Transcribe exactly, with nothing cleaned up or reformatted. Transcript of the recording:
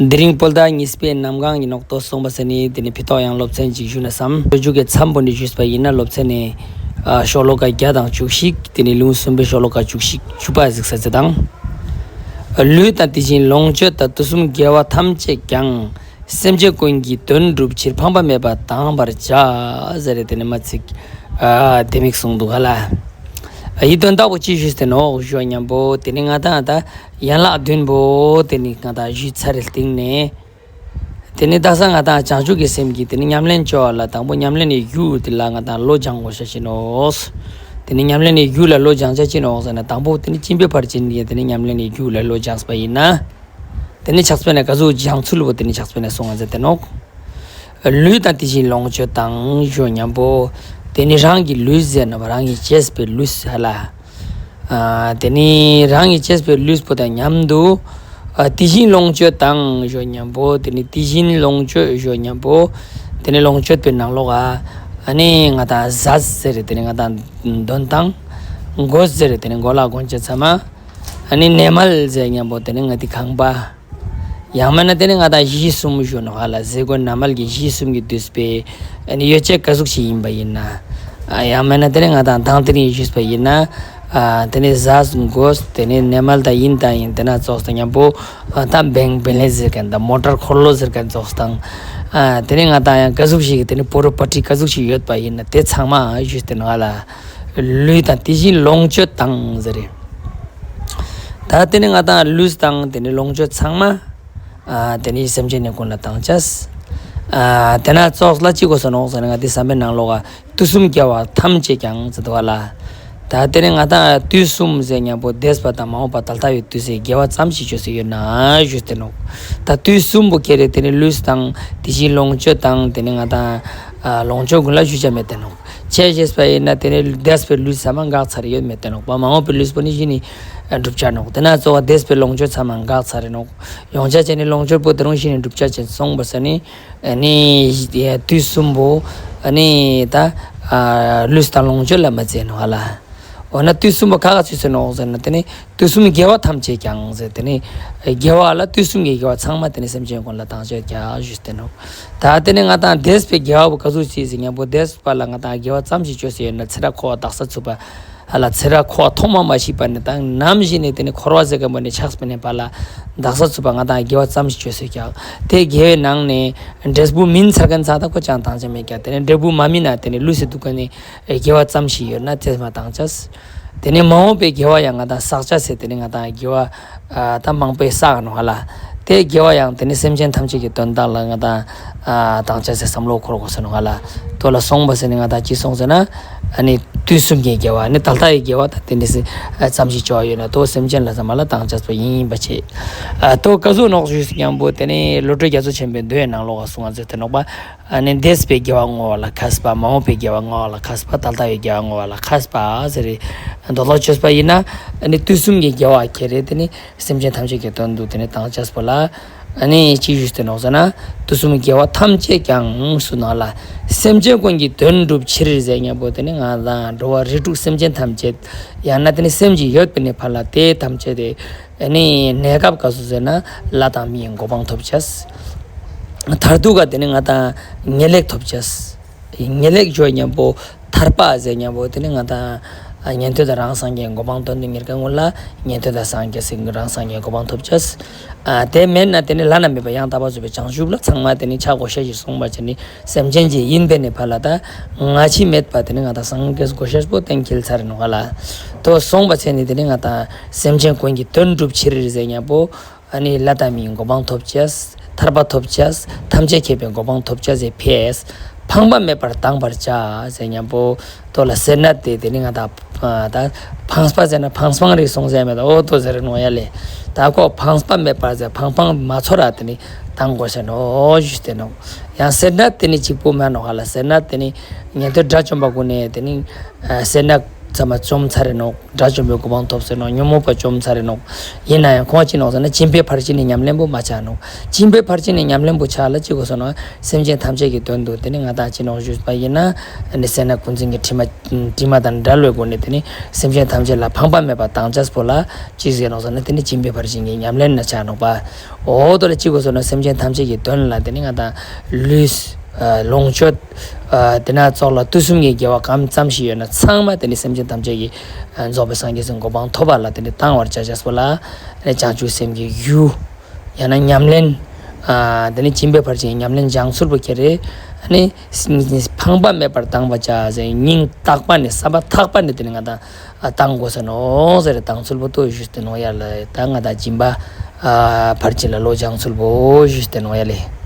དེ་རིང་བོད་ཟླ་གཉིས་པའི་གནམ་གང་ཡིན་ནོག། ཏོ་སོང་པ་སང་ནི་དེ་ནི་ཕི་ཏོག་ཡང་སློབ་ཚན་ཅིག་ཞུ་ན་བསམ། སྤྱོད་འཇུག་གི་མཚམས་པོ་ནི་ཞུས་པ་ཡིན་ན་སློབ་ཚན་ནི་ཨ་ཤོ་ལོ་ཀ་བརྒྱ་དང་བཅུ་གཅིག། དེ་ནི་ལེའུ་གསུམ་པའི་ཤོ་ལོ་ཀ་བཅུ་གཅིག་བཅུ་པ་གཟིགས་ས་ཅིག་དང་། ལུས་དང་དེ་བཞིན་ལོངས་སྤྱོད་དང་། དུས་གསུམ་དགེ་བ་ཐམས་ཅད་ཀྱང་། སེམས་ཅན་ཀུན་གྱི་དོན་སྒྲུབ་ཕྱིར། ཕངས་པ་མེད་པར་གཏང་བར་བྱ། ཟེར་རེ་དེ་ནི་མ་ཚིག་ཨ་དེ་མིག་གསུངས་འདུག་ག་ལེ། ཨ་ཡི་དོན་དག་པོ་ཅི་ཞུས་ཏེ་ནོག་ཞུ་ཉམ་པོ་དེ་ནི་ང་དང་ད་ཡན་ལག་བདུན་པོ་དེ་ནི་ང་དང་ཞུས་ཚར་རེ་སྟིང་ནེ། དེ་ནི་དག་ས་ང་དང་བྱང་ཆུབ་ཀྱི་སེམས་ཀྱི་དེ་ནི་ཉམས་ལེན་བཅོ་བ་ལ་དང་པོ་ཉམས་ལེན་ནི་རྒྱུ་དེ་ལ་ང་དང་བློ་སྦྱང་དགོས་ཤེས་ཅི་ནོག། དེ་ནི་ཉམས་ལེན་ནི་རྒྱུ་ལ་བློ་སྦྱང་ཆ་ཅི་ནོག་ཟེར་ན་དང་པོ་དེ་ནི་སྦྱིན་པའི་ཕར་ཕྱིན་ནི་དེ་ནི་ཉམས་ལེན་ནི་རྒྱུ་ལ་བློ་སྦྱངས་པ་ཡིན་ན། དེ་ནི་ཕྱག་དཔེ་ནི་ག་ཟུག་སྦྱང་ཚུལ་བོ་དེ་ནི་ཕྱག་དཔེ་ནི་གསུང་ང་མཛད་དེ་ནོག། ལུས་དང་དེ་བཞིན་ལོངས་སྤྱོད་དང་ཞུ་ཉམ་པོ། དེ་ནི་རང་གི་ལུས་ཟེར་ན་རང་གི་གཅེས་པའི་ལུས་ཧ་ལེ། ཨ་དེ་ནི་རང་གི་གཅེས་པའི་ལུས་པོ་དང་མཉམ་དུ། ཨ་དེ་བཞིན་ལོངས་སྤྱོད་དང་ཞུ་ཉམ་པོ། དེ་ནི་དེ་བཞིན་ལོངས་སྤྱོད་ཞུ་ཉམ་པོ། དེ་ནི་ལོངས་སྤྱོད་པའི་ནང་ལོགས་ཨ་ནི་ང་དང་ཟས་ཟེར་རེ་དེ་ནི་ང་དང་དོན་དང་། གོས་ཟེར་རེ་དེ་ནི་གོས་ལ་གོན་ཆས་ཚང་མ། ཨ་ནི་གནས་མལ་ཟེར་ཉམ་པོ་དེ་ནི་ང་དང་ཁང་པ། ཡང་མེད་ན་དེ་ནི་ང་དང་གཞི་གསུམ་ཞུ་ནོག་ཧ་ལེ། ཟས་གོས་གནས་མལ་གྱི་གཞི་གསུམ་གྱིས་བསྡུས་པའི་ཨ་ནི་ཡོ་བྱད་ག་ཟུག་ཞིག་ཡིན་པ་ཡིན་ན། ཨ་ཡང་མེད་ན་དེ་ནི་ང་དང་དང་དེ་རིང་ཞུས་པ་ཡིན་ན། ཨ་དེ་ནི་ཟས་གོས་དེ་ནི་གནས་མལ་དང་ཡིན་དང་ཡིན་དེ་ན་ཙོགས་དང་མཉམ་པོ། ཨ་ད་བེང་བེ་ལེན་ཟེར་མཁན་དང་མོ་ཊར་འཁོར་ལོ་ཟེར་མཁན་ཙོགས་དང་། ཨ་དེ་ནི་ང་དང་ཡང་ག་ཟུག་ཞིག་དེ་ནི་པོ་རོ་པར་ཊི་ག་ཟུག་ཞིག་ཡོད་པ་ཡིན་ན་དེ་ཚང་མ་ཞུས་ཏེ་ནོག་ཧ་ལེ། ལུས་དང་དེ་བཞིན་ལོངས་སྤྱོད་དང་ཟེར་རེ། ད་དེ་ནི་ང་དང་ལུས་དང་དེ་ནི་ལོངས་སྤྱོད་ཚང་མ། ཨ་དེ་ནི་སེམས་ཅན་ནི་ཀུན་ལ་བཏང་ཅེས། ཨ་དེ་ན་ཙོགས་ལ་ཅི་དགོས་སོ་ནོག་ཟེར་ན་ང་དེ་བསམ་པའི་ནང་ལོགས་ཀ་དུས་གསུམ་དགེ་བ་ཐམས་ཅད་ཀྱང་ཟེར་འདུག་པ་ལེ། ད་དེ་ནི་ང་དང་དུས་གསུམ་ཟེར་ཉམ་པོ་འདས་པ་དང་མ་འོངས་པ་ད་ལྟ་བའི་དུས་སུ་དགེ་བ་ཙམ་ཞིག་བཅོས་སེ་ཡོད་ན་ཞུས་ཏེ་ནོག། ད་དུས་གསུམ་པོ་ཁྱེར་རེ་དེ་ནི་ལུས་དང་དེ་བཞིན་ལོངས་སྤྱོད་དང་དེ་ནི་ང་དང་ཨ་ལོངས་སྤྱོད་ཀུན་ལ་ཞུ་ཆ་མེད་དེ་ནོག། ཅི་ཞུས་པ་ཡིན་ན་དེ་ནི་འདས་པའི་ལུས་ཚང་མ་འགག་ཚར་ཡོད་མེད་དེ་ནོག་པ། མ་འོངས་པའི་ལུས་པོ་ནི་གཞི་ནི་འགྲུབ་ཆ་ནོག། དེ་ན་གཙོ་བོ་འདས་པའི་ལོངས་སྤྱོད་ཚང་མ་འགག་ཚར་རེ་ནོག། ཡོང་ཆ་ཅན་ནི་ལོངས་སྤྱོད་པོ་དེ་རུང་གཞི་ནི་འགྲུབ་ཆ་ཅན་སོང་པ་ས་ནི་ཨ་ནི་དུས་གསུམ་པོ་ཨ་ནི་ད་ཨ་ལུས་དང་ལོངས་སྤྱོད་ལ་མ་བརྩི་ནོག་ཧ་ལེ། འོ་ན་དུས་གསུམ་པོ་ག་ག་ཚུད་སོ་ནོག་ཟེར་ན་དེ་ནི་དུས་གསུམ་དགེ་བ་ཐམས་ཅད་ཀྱང་ཟེར་དེ་ནི་དགེ་བ་ལ་དུས་གསུམ་གྱི་དགེ་བ་ཚང་མ་དེ་ནི་སེམས་ཅན་ཀུན་ལ་བཏང་ཅེས་ཀྱང་ཞུས་ཏེ་ནོག། ད་དེ་ནི་ང་དང་འདས་པའི་དགེ་བ་བོ་ག་ཟུག་ཅིག་ཟེར་ཉམ་པོ་འདས་པ་ལ་ང་དང་དགེ་བ་ཙམ་ཞིག་བཅོས་སེ་ཡོད་ན་ཚེ་རབས་འཁོར་བ་དག་ས་ཚུག་པ། ཧ་ལེ་ཚེ་རབས་འཁོར་བ་ཐོག་མ་མ་ཤི་བ་ནས་ད་ནམ་ཞིག་ནས་དེ་ནི་འཁོར་བ་ཟེར་མཁན་པོ་ནས་ཆགས་པ་ནས་ཕར་ལ་དག་ས་ཚུག་པ་ང་དང་དགེ་བ་ཙམ་ཞིག་བཅོས་སེ་ཀྱག། དེ་དགེ་བའི་ནང་ནས་འབྲས་བུ་སྨིན་ཚར་མཁན་ཚང་ད་ཁོ་ཅང་བཏང་ཅེས་མེད་ཀྱག། དེ་ནི་འབྲས་བུ་མ་སྨིན་ན་དེ་ནི་ལུས་སེ་འདུག་མཁན་ནི་དགེ་བ་ཙམ་ཞིག་ཡོད་ན་དེ་མ་བཏང་ཅེས། དེ་ནི་མ་འོངས་པའི་དགེ་བ་ཡང་ང་དང་བསགས་ཅེས་ཟེར་དེ་ནི་ང་དང་དགེ་བ་ཨ་ད་མང་པོ་བསགས་ནོག་ཧ་ལེ། དེ་དགེ་བ་ཡང་དེ་ནི་སེམས་ཅན་ཐམས་ཅད་ཀྱི་དོན་དག་ལ་ང་དང་ཨ་བཏང་ཅེས་ཟེར་བསམ་བློ་འཁོར་དགོས་སོ་ནོག་ཧ་ལེ། དོ་ལ་སོང་པ་ཟེར་ནི་ང་དང་ཅི་སོང་ཟེར་ན་ཨ་ནི་དུས་གསུམ་གྱི་དགེ་བ་ནི་ད་ལྟ་ཡི་དགེ་བ་དང་དེ་འདྲ་ཟེར་ཨ་ཙམ་ཞིག་བཅོ་བ་ཡོད་ན་དོ་སེམས་ཅན་ལ་ཚང་མ་ལ་བཏང་ཅེས་པོ་ཡིན་པ་ཆེ། ཨ་དོ་ག་ཟུག་ནོག་ཞུས་ཉམ་པོ་དེ་ནི་བློ་གྲོས་རྒྱ་མཚོ་ཆེན་པོའི་མདོའི་ནང་ལོགས་ཀ་གསུང་ང་མཛད་དེ་ནོག་པ། ཨ་ནི་འདས་པའི་དགེ་བ་བསྔོ་བ་ལ་མཁས་པ། མ་འོངས་པའི་དགེ་བ་བསྔོ་བ་ལ་མཁས་པ། ད་ལྟ་བའི་དགེ་བ་བསྔོ་བ་ལ་མཁས་པ་ཟེར་རེ་མདོ་ལོག་བཅོས་པ་ཡིན་ན་ཨ་ནི་དུས་གསུམ་གྱི་དགེ་བ་ཁྱེར་རེ་དེ་ནི་སེམས་ཅན་ཐམས་ཅད་ཀྱི་དོན་དུ་དེ་ནི་བཏང་ཅེས་པོ་ལ་ཨ་ནི་ཅི་ཞུས་ཏེ་ནོག་ཟེར་ན་དུས་གསུམ་དགེ་བ་ཐམས་ཅད་ཀྱང་གསུངས་ནོག་ལེ། སེམས་ཅན་ཀུན་གྱི་དོན་སྒྲུབ་ཕྱིར་ཟེར་ཉམ་པོ་དེ་ནི་ང་དང་འགྲོ་བ་རིགས་དྲུག་སེམས་ཅན་ཐམས་ཅད་ཡང་ན་དེ་ནི་སེམས་ཅིག་ཡོད་པ་ནས་ཕར་ལ་དེ་ཐམས་ཅད་དེ་ཨ་ནི་གནས་སྐབས་ག་ཟུག་ཟེར་ན་ལྷ་དང་མིའི་གོ་འཕང་ཐོབ་ཅེས། མཐར་ཐུག་ག་དེ་ནི་ང་དང་ངེས་ལེགས་ཐོབ་ཅེས། ངེས་ལེགས་ཞུ་ཉམ་པོ་ཐར་པ་ཟེར་ཉམ་པོ་དེ་ནི་ང་དང་ཉན་ཐོས་དང་རང་སངས་རྒྱས་གོ་འཕང་དོན་དུ་གཉེར་མཁན་ཀུན་ལ་ཉན་ཐོས་དང་སངས་རྒྱས་སི་རང་སངས་རྒྱས་གོ་འཕང་ཐོབ་ཅེས། ཨ་དེ་མེད་ན་དེ་ནི་བླ་ན་མེད་པ་ཡང་དག་པར་རྫོགས་པའི་བྱང་ཆུབ་ལ་ཚང་མ་དེ་ནི་ཆ་དགོས་ཤེས་ཞིག་གསུངས་པ་ཅིག་ནི་སེམས་ཅན་ཅིག་ཡིན་པ་ནས་ཕར་ལ་ད་སྔ་ཕྱི་མེད་པ་དེ་ནི་ང་དང་སངས་རྒྱས་དགོས་ཤེས་པོ་གཏན་འཁེལ་ཚར་རེ་ནོག་ལེ། དོ་སོང་པ་ཟེར་ནི་དེ་ནི་ང་དང་སེམས་ཅན་ཀུན་གྱི་དོན་སྒྲུབ་ཕྱིར་ཟེར་ཉམ་པོ། ཨ་ནི་ལྷ་དང་མིའི་གོ་འཕང་ཐོབ་ཅེས། ཐར་པ་ཐོབ་ཅེས། ཐམས་ཅད་མཁྱེན་པའི་གོ་འཕང་ཐོབ་ཅེས་སི་ཕིའ་ཕངས་པ་མེད་པར་གཏང་བར་བྱ་ཟེར་ཉམ་པོ། དོ་ལ་སེར་སྣ་དེ་དེ་ནི་ང་དང་ཨ་ད་ཕངས་པ་ཟེར་ན་ཕངས་པ་རིག་སོང་ཟེར་མེད་ད། འོ་དོ་ཟེར་ནོག་ཡ་ལེ། ད་ཁོ་ཕངས་པ་མེད་པར་ཟེར་ཕངས་པ་མ་ཚོར་ར་དེ་ནི་གཏང་དགོས་ཟེར་ནོག་ཞུས་ཏེ་ནོག། ཡང་སེར་སྣ་དེ་ནི་གཅིག་པོ་མན་ནོག་ཧ་ལེ། སེར་སྣ་དེ་ནི་ཉན་ཐོས་དགྲ་བཅོམ་པ་ཀུན་ནི་དེ་ནི་ཨ་སེར་སྣ་ ཚང་མ་བཅོམ་ཚར་རེ་ནོག། དགྲ་བཅོམ་པའི་གོ་འཕང་ཐོབ་ཟེར་ནོག། ཉོན་མོངས་པ་བཅོམ་ཚར་རེ་ནོག། ཡིན་ན་ཡང་ཁོང་ཅི་ནོག་ཟེར་ན་སྦྱིན་པའི་ཕར་ཕྱིན་ནི་ཉམས་ལེན་པོ་མ་ཆགས་ནོག། སྦྱིན་པའི་ཕར་ཕྱིན་ནི་ཉམས་ལེན་པོ་ཆགས་ལ་ཅི་དགོས་སོ་ནོག། སེམས་ཅན་ཐམས་ཅད་ཀྱི་དོན་དུ་དེ་ནི་ང་དང་ཅི་ནོག་ཞུས་པ་ཡིན་ན་ནི་སེར་སྣ་ཀུན་འཛིན་གྱི་དྲི་མ་དྲི་མ་དང་བྲལ་བའི་སྒོ་ནས་དེ་ནི་སེམས་ཅན་ཐམས་ཅད་ལ་ཕངས་པ་མེད་པར་བཏང་བྱས་པོ་ལ་ཅི་ཟེར་ནོག་ཟེར་ན་དེ་ནི་སྦྱིན་པའི་ཕར་ཕྱིན་གྱི་ཉམས་ལེན་ན་ཆགས་ནོག་པ། འོ་དོ་ལ་ཅི་དགོས་སོ་ནོག། སེམས་ཅན་ཐམས་ཅད་ཀྱི་དོན་ལ་དེ་ནི་ང་དང་ལུས་ལོངས་སྤྱོད་དེ་ན་ཙོགས་ལ་དུས་གསུམ་གྱི་དགེ་བ་གང་ཙམ་ཞིག་ཡོད་ན་ཚང་མ་དེ་ནི་སེམས་ཅན་ཐམས་ཅད་ཀྱི་རྫོགས་པའི་སངས་རྒྱས་སི་གོ་འཕང་ཐོབ་པ་ལ་དེ་ནི་བཏང་བར་བྱ་བྱས་པོ་ལ་བྱང་ཆུབ་སེམས་ཀྱི་རྒྱུ། ཡང་ན་ཉམས་ལེན། ཨ་དེ་ནི་སྦྱིན་པའི་ཕར་ཕྱིན་ཉམས་ལེན་སྦྱང་ཚུལ་པོ་ཁྱེར་རེ། ཨ་ནི་ཕངས་པ་མེད་པར་བཏང་བར་བྱ་ཟེར་སྙིང་ཐག་པ་ནས་བསམ་པ་ཐག་པ་ནས་དེ་ནི་ང་དང་བཏང་དགོས་ས་ནོག་ཟེར་བཏང་ཚུལ་པོ་ཏོ་ཞུས་ཏེ་ནོག་ཡ་ལེ། ད་ང་དང་སྦྱིན་པ་ཨ་ཕར་ཕྱིན་ལ་ལོ་སྦྱང་ཚུལ་པོ་ཞུས་ཏེ་ནོག་ཡ་ལེ།